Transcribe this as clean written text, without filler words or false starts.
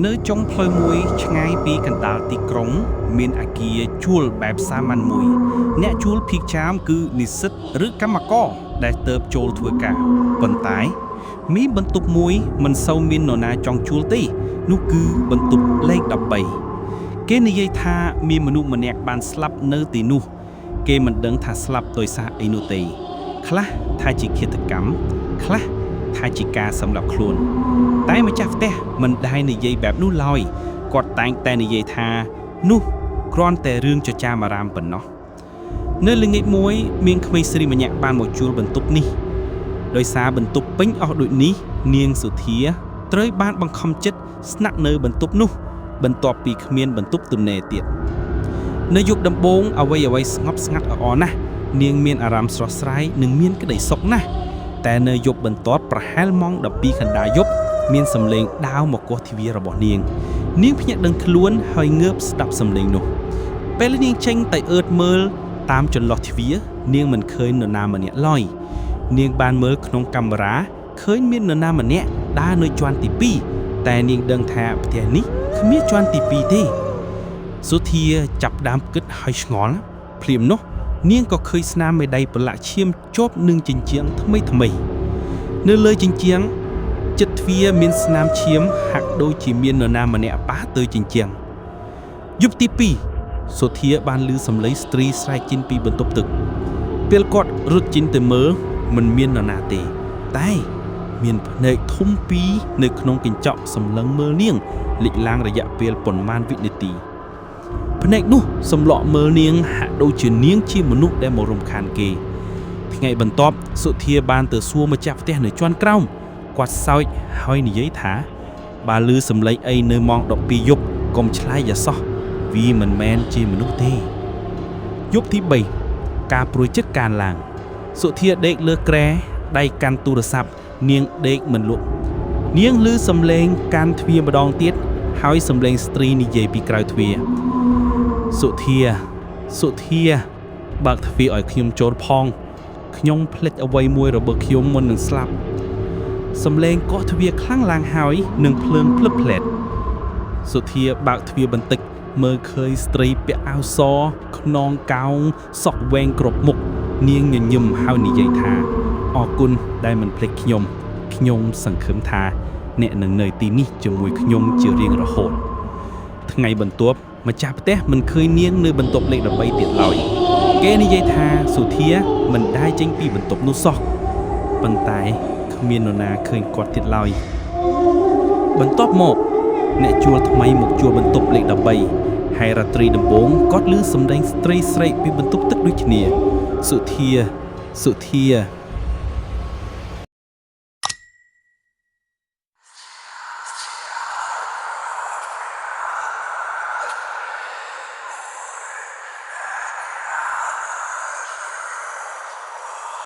នៅចុងផ្លូវមួយឆ្ងាយពីកណ្ដាលទីក្រុង មានអគារជួលបែបសាមញ្ញមួយ អ្នកជួលភាគច្រើនគឺនិស្សិតឬកម្មករដែលទើបចូលធ្វើការប៉ុន្តែមានបន្ទប់មួយមិនសូវមាននរណាចង់ជួលទេ នោះគឺបន្ទប់លេខ13គេនិយាយថាមានមនុស្សម្នាក់បានស្លាប់នៅទីនោះ គេមិនដឹងថាស្លាប់ដោយសារអីនោះទេ ខ្លះថាជាឃាតកម្មខ្លះថាជាការសម្លាប់ខ្លួន តែម្ចាស់ផ្ទះមិនដែលនិយាយបែបនោះឡើយគាត់តែងតែនិយាយថានោះគ្រាន់តែរឿងចចាមអារាមប៉ុណ្ណោះនៅល្ងាចមួយមានក្មេងស្រីម្នាក់បានមកជួលបន្ទប់នេះដោយសារបន្ទប់ពេញអស់ដូចនេះនាងសុធាត្រូវបានបង្ខំចិត្តស្នាក់នៅបន្ទប់នោះ បន្ទាប់ពីគ្មានបន្ទប់ទំនេរទៀត នៅយប់ដំបូងអ្វីអ្វីស្ងប់ស្ងាត់ល្អណាស់នាងមានអារម្មណ៍ស្រស់ស្រាយនិងមានក្តីសុខណាស់តែនៅយប់បន្ទាប់ប្រហែលម៉ោង12កណ្ដាលយប់មានសំឡេងដាវមកគាស់ទ្វាររបស់នាង នាងភ្ញាក់ដឹងខ្លួនហើយងើបស្ដាប់សំឡេងនោះ ពេលនាងចេញទៅអើតមើលតាមចន្លោះទ្វារនាងមិនឃើញនរណាម្នាក់ឡើយនាងបានមើលក្នុងកាមេរ៉ាឃើញមាននរណាម្នាក់ដើរនៅជាន់ទី2តែនាងដឹងថាផ្ទះនេះគ្មានជាន់ទី2ទេ សុធាចាប់ដើមគិតហើយឆ្ងល់ភ្លាមនោះ នាងក៏ឃើញស្នាមមេដៃប្រឡាក់ឈាមជាប់នឹងជញ្ជាំងថ្មីថ្មី នៅលើជញ្ជាំងចិត្តទ្វារមានស្នាមឈាមហាក់ដូចជាមាននរណាម្នាក់ប៉ះទៅជញ្ជាំងយប់ទី2សុធាបានឮសំឡេងស្ត្រីស្រែកចេញពីបន្ទប់ទឹក ពេលគាត់រត់ចេញទៅមើលមិនមាននរណាទេ តែមានភ្នែកធំពីរនៅក្នុងកញ្ចក់សម្លឹងមើលនាងលេចឡើងរយៈពេលប៉ុន្មានវិនាទី ភ្នែកនោះសម្លក់មើលនាងហាក់ដូចជានាងជាមនុស្សដែលមករំខានគេ ថ្ងៃបន្ទាប់សុធាបានទៅសួរម្ចាស់ផ្ទះនៅជាន់ក្រោមគាត់សើចហើយនិយាយថា បើឮសំឡេងអីនៅម៉ោង12យប់កុំឆ្លើយយ៉ាសោះវាមិនមែនជាមនុស្សទេយប់ទី3ការព្រួយចិត្តកើនឡើង សុធាដេកលើគ្រែដៃកាន់ទូរស័ព្ទនាងដេកមិនលក់នាងឮសំឡេងកាន់ទ្វារម្ដងទៀតហើយសំឡេងស្ត្រីនិយាយពីក្រៅទ្វារ សុធាសុធាបើកទ្វារឲ្យខ្ញុំចូលផង ខ្ញុំភ្លេចអ្វីមួយរបស់ខ្ញុំមុននឹងស្លាប់សំឡេងកោះទ្វារខ្លាំងឡើងហើយនឹងភ្លើងភ្លឹបផ្លែតសុធាបើកទ្វារបន្តិចមើលឃើញស្ត្រីពាក់អាវសខ្នងកោងសក់វែងគ្រប់មុខនាងញញឹមហើយនិយាយថាអរគុណដែលមិនភ្លេចខ្ញុំខ្ញុំសង្ឃឹមថាអ្នកនឹងនៅទីនេះជាមួយខ្ញុំជារៀងរហូត ថ្ងៃបន្ទាប់ម្ចាស់ផ្ទះមិនឃើញនាងនៅបន្ទប់លេខ13ទៀតឡើយគេនិយាយថាសុធាមិនដែលចេញពីបន្ទប់នោះសោះប៉ុន្តែគ្មាននរណាឃើញគាត់ទៀតឡើយបន្ទាប់មកអ្នកជួលថ្មីមកជួលបន្ទប់លេខ13ហើយរាត្រីដំបូងគាត់ឮសំឡេងស្ត្រីស្រែកពីបន្ទប់ទឹកដូចគ្នាសុធាសុធា